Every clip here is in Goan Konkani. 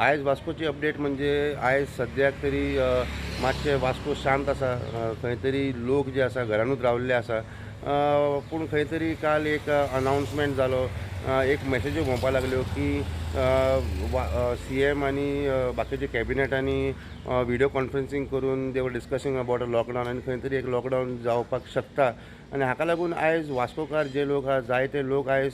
आयज वास्कोची अपडेट म्हणजे आयज सद्याक तरी मातशें वास्को शांत आसा. खंय तरी लोक जे आसा घरानूच रावल्ले आसा. पूण खंय तरी काल एक अनावन्समेंट जालो, एक मॅसेज्यो भोंवपाक लागल्यो की सीएम आनी बाकीचे कॅबिनेटांनी विडियो कॉन्फरन्सींग करून they were discussing about a lockdown आनी खंय तरी एक लॉकडावन जावपाक शकता. आनी हाका लागून आयज वास्कोकार जे लोक आहा जायते लोक आयज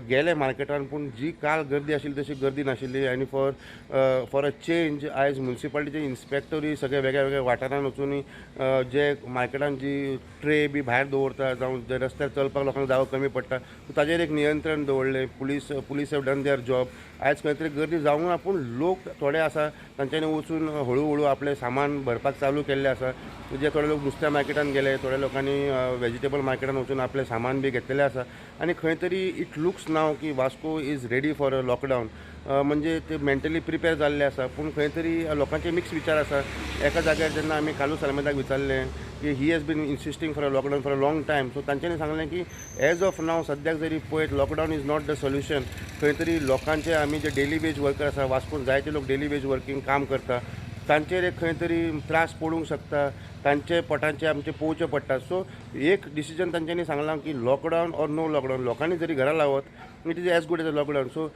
गेले मार्केटान, पूण जी काल गर्दी आशिल्ली तशी गर्दी नाशिल्ली. आनी फॉर अ चेंज आयज म्युनिसिपालिटीचे इन्स्पेक्टरूय सगळे वेगळ्या वेगळ्या वाठारान वचून जे मार्केटान जी ट्रे बी भायर दवरता जावं जे रस्त्यार चलपाक लोकांक जागो कमी पडटा ताजेर एक नियंत्रण दवरलें. Police have done their job. आयज खंय तरी गर्दी जावंक ना, पूण लोक थोडे आसा तांच्यांनी वचून हळू हळू आपलें सामान भरपाक चालू केल्लें आसा. जे थोडे लोक नुस्त्या मार्केटान गेले, थोड्या लोकांनी वेजिटेबल मार्केटान वचून आपलें सामान बी घेतलेलें आसा. आनी खंय तरी it looks नाव की Vasco is ready for a lockdown, म्हणजे ते मेंटली प्रिपेर जाल्ले आसा. पूण खंय तरी लोकांचे मिक्स विचार आसा. एका जाग्यार जेन्ना आमी कार्लूस आल्मेदाक विचारलें की he has been insisting for a lockdown for a long time, so तांच्यांनी सांगलें की एज ऑफ नाव सद्याक जरी पळयत lockdown is not the solution. खंय तरी लोकांचे आमी जे डेली वेज वर्कर आसा वास्कोन जायते लोक डेली वेज वर्कींग काम करता, तांचेर एक खंय तरी त्रास पडूंक शकता, तांचे पोटांचे आमचे पोवचें पडटा. सो एक डिसिजन तांच्यांनी सांगलां की लॉकडावन ऑर नो लॉकडावन, लोकांनी जरी घरा लावत it is as good as a lockdown. So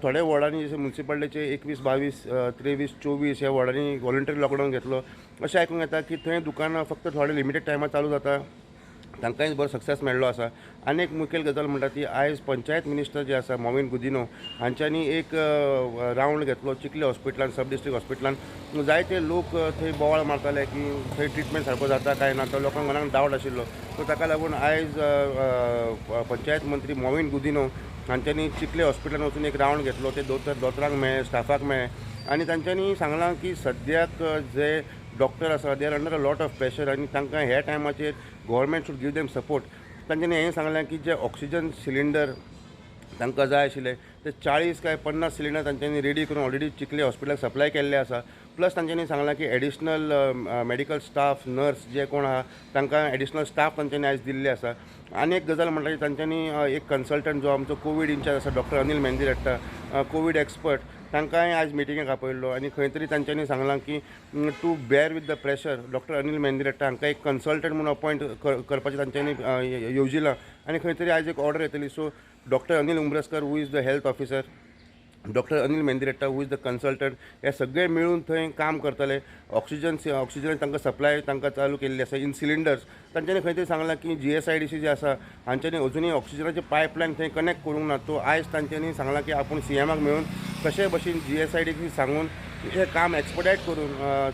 थोड्या वॉर्डांनी जशें म्युनिसिपालिटीचे 21, 22, 23, 24 ह्या वॉर्डांनी वॉलंटरी लॉकडावन घेतलो. अशें आयकूंक येता की थंय दुकानां फक्त थोडे लिमिटेड टायमार चालू जाता, तांकांय बरो सक्सेस मेळ्ळो आसा. आनी एक मुखेल गजाल म्हणटा ती आयज पंचायत मिनिस्टर जे आसा मॉविन गुदिन्हो हांच्यांनी एक रावंड घेतलो चिखले हॉस्पिटलान, सब डिस्ट्रिक्ट हॉस्पिटलान. जायते लोक थंय बोवाळ मारताले की थंय ट्रिटमेंट सारको जाता काय ना, तो लोकांक मनाक डावट आशिल्लो. सो ताका लागून आयज पंचायत मंत्री मॉविन गुदिन्हो हांच्यांनी चिखले हॉस्पिटलान वचून एक रावंड घेतलो. ते दोतोरांक मेळ्ळे, स्टाफाक मेळ्ळे आनी तांच्यांनी सांगलां की सद्याक जे डॉक्टर आसा they are under a lot of pressure आनी तांकां ह्या टायमाचेर government should give them support. तांच्यांनी हें सांगलें की जे ऑक्सिजन सिलिंडर तांकां जाय आशिल्ले ते 40 काय 50 सिलिंडर तांच्यांनी रेडी करून ऑलरेडी चिखले हॉस्पिटलाक सप्लाय केल्ले आसा. प्लस तांच्यांनी सांगलां की एडिशनल मेडिकल स्टाफ, नर्स जे कोण आहा तांकां एडिशनल स्टाफ तांच्यांनी आयज दिल्ले आसा. आनी एक गजाल म्हणटा ती तांच्यांनी एक कन्सल्टंट जो आमचो कोवीड इन्चार्ज आसा डॉक्टर अनिल मेहंदीरट्टा, कोवीड एक्सपर्ट, तांकांय आयज मिटिंगेक आपयल्लो आनी खंय तरी तांच्यांनी सांगलां की to bear with the pressure doctor Anil Mehndiratta हांकां एक कन्सल्टंट म्हणून अपॉयंट करपाचें तांच्यांनी येवजिलां आनी खंय तरी आयज एक ऑर्डर येतली. So doctor Anil Umbraskar who is the health officer, doctor Anil Mehndiratta who is the consultant, हे सगळे मेळून थंय काम करतले. ऑक्सिजन तांकां सप्लाय तांकां चालू केल्ली आसा इन सिलिंडर्स. तांच्यांनी खंय तरी सांगलां की GSIDC जे आसा हांच्यांनी अजुनूय ऑक्सिजनाचे पायपलायन थंय कनेक्ट करूंक ना. तो आयज तांच्यांनी सांगलां की आपूण सीएमाक मेळून कशे भशेन GSIDC सांगून हें काम एक्सपडायट करून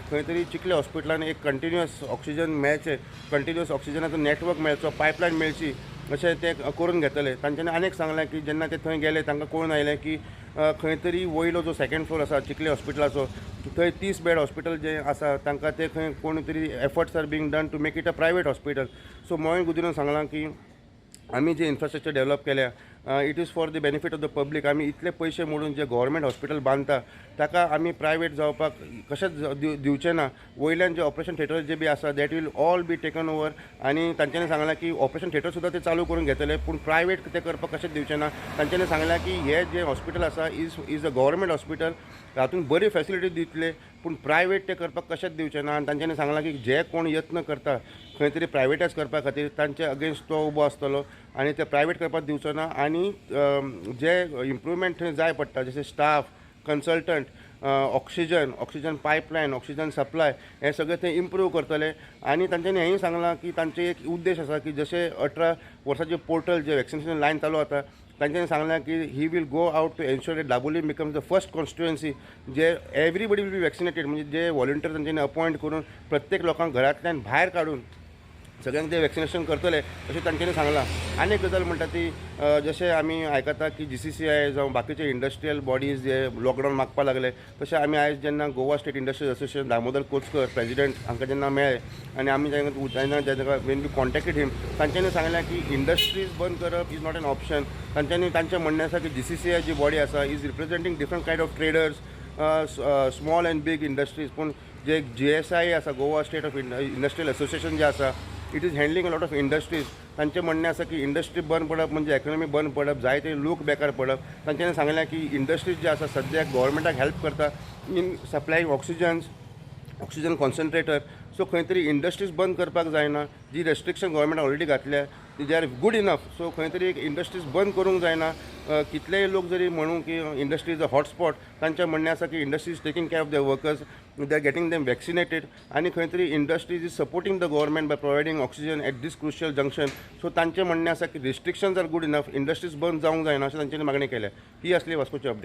खंय तरी चिखले हॉस्पिटलान एक कंटिन्युअस ऑक्सिजन मेळचें, कंटिन्युअस ऑक्सिजनाचो नेटवर्क मेळचो, पायपलायन मेळची अशें ते करून घेतले. तांच्यांनी आनीक सांगलें की जेन्ना ते थंय गेले तांकां कळून आयलें की खंय तरी वयलो जो सेकेंड फ्लोर आसा चिखले हॉस्पिटलाचो थंय 30 बेड हॉस्पिटल जें आसा तांकां ते खंय कोण तरी efforts are being done to make it a private hospital. So Mauvin गुदिन्होन सांगलां की आमी जे इन्फ्रास्ट्रक्चर डेवलप केल्या it is for the benefit of the public. आमी इतले पयशे मोडून जे गव्हर्मेंट हॉस्पिटल बांदता ताका आमी प्रायवेट जावपाक कशेंच दिवचें ना. वयल्यान जे ऑपरेशन थिएटर जे बी आसा that will all be taken over आनी तांच्यांनी सांगलां की ऑपरेशन थिएटर सुद्दां ते चालू करून घेतले, पूण प्रायवेट ते करपाक कशेंच दिवचें ना. तांच्यांनी सांगलां की हे जे हॉस्पिटल आसा is a government hospital, हातूंत बरी फेसिलिटी दितले पूण प्रायवेट ते करपाक कशेंच दिवचें ना. आनी तांच्यांनी सांगलां की जे कोण यत्न करता खंय तरी प्रायवेटायज करपा खातीर तांचे अगेन्स्ट तो उबो आसतलो आनी ते प्रायवेट करपाक दिवचो ना. आनी जे इम्प्रूवमेंट थंय जाय पडटा जशें staff, consultant, oxygen pipeline, oxygen supply हें सगळें थंय इम्प्रूव करतले. आनी तांच्यांनी हेंय सांगलां की तांचे एक उद्देश आसा की जशें 18 वर्सांचे पोर्टल जे वॅक्सिनेशन लायन चालू आसा तांच्यांनी सांगलां की he will go out to ensure that Dabolim becomes the first constituency J everybody will be vaccinated. म्हणजे जे वॉलंटियर तांच्यांनी अपॉयंट करून प्रत्येक लोकांक घरांतल्यान भायर काडून सगळ्यांक ते वॅक्सिनेशन करतले अशें तांच्यांनी सांगलां. आनी एक गजाल म्हणटा ती जशें आमी आयकता की GCCI जावं बाकीचे इंडस्ट्रियल बॉडीज जे लॉकडावन मागपाक लागले, तशें आमी आयज जेन्ना Goa state industries association Damodar Kochkar president हांकां जेन्ना मेळ्ळे आनी आमी जेन्ना जेन्ना when we contacted him तांच्यांनी सांगलें की इंडस्ट्रीज बंद करप is not an option. तांच्यांनी तांचें म्हणणें आसा की GCCI जी बॉडी आसा is representing different kind of traders, small and big industries. पूण जे GSI आसा, Goa state of industrial association जे आसा It is handling a lot of industries. तांचें म्हणणें आसा की इंडस्ट्री बंद पडप म्हणजे इकॉनॉमी बंद पडप, जायते लोक बेकार पडप. तांच्यांनी सांगलें की इंडस्ट्रीज जे आसा सद्याक गव्हर्मेंटाक हेल्प करता in supplying oxygen concentrator. So खंय तरी इंडस्ट्रीज बंद करपाक जायना. जी रेस्ट्रिक्शन गव्हर्मेंटान ऑलरेडी घातल्या ती they are good enough. So खंय तरी एक इंडस्ट्रीज बंद करूंक जायना. कितलेय लोक जरी म्हणू की इंडस्ट्री is a hotspot, तांचें म्हणणें आसा की industry is taking care of the workers, they are getting them vaccinated आनी खंय तरी industries is supporting the government by providing oxygen at this crucial junction. So तांचें म्हणणें आसा की restrictions are good enough, industries बंद जावंक जायना अशें तांच्यांनी मागणी केल्या. ही आसली वास्कोची अपडेट.